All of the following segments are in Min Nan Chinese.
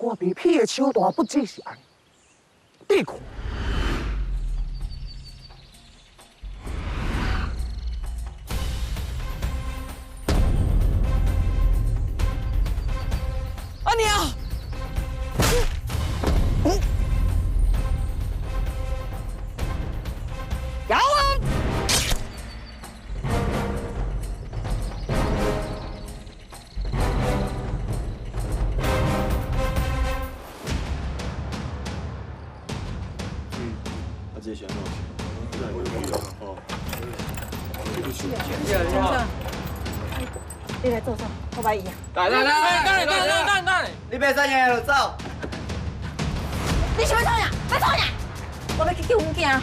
我被骗的手段不只是按呢，你看。阿娘，咬啊！啊，这是按怎？哦，你來做啥？我歹伊啊！來來來來來來來，你袂使贏就走。你想欲創啥？欲創啥？我欲去救阮囝，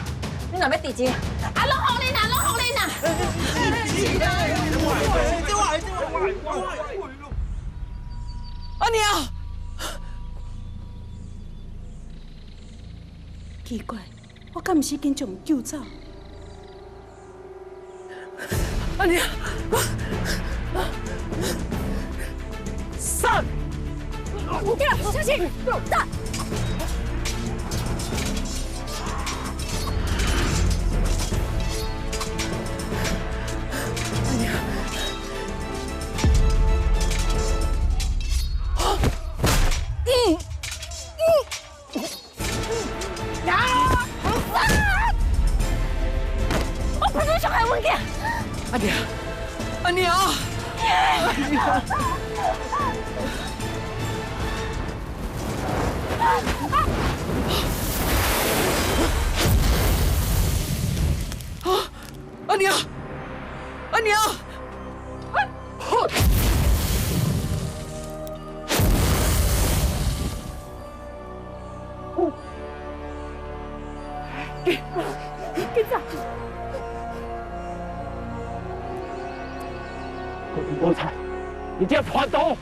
你若欲抵錢，啊，攏予恁啦，攏予恁啦！阿娘，奇怪，我敢毋是已經將伊救走？阿娘，散！對了，小心！走。我不是傷害阮囝。阿娘，阿娘，阿娘，阿娘，紧走！无彩，你這叛徒！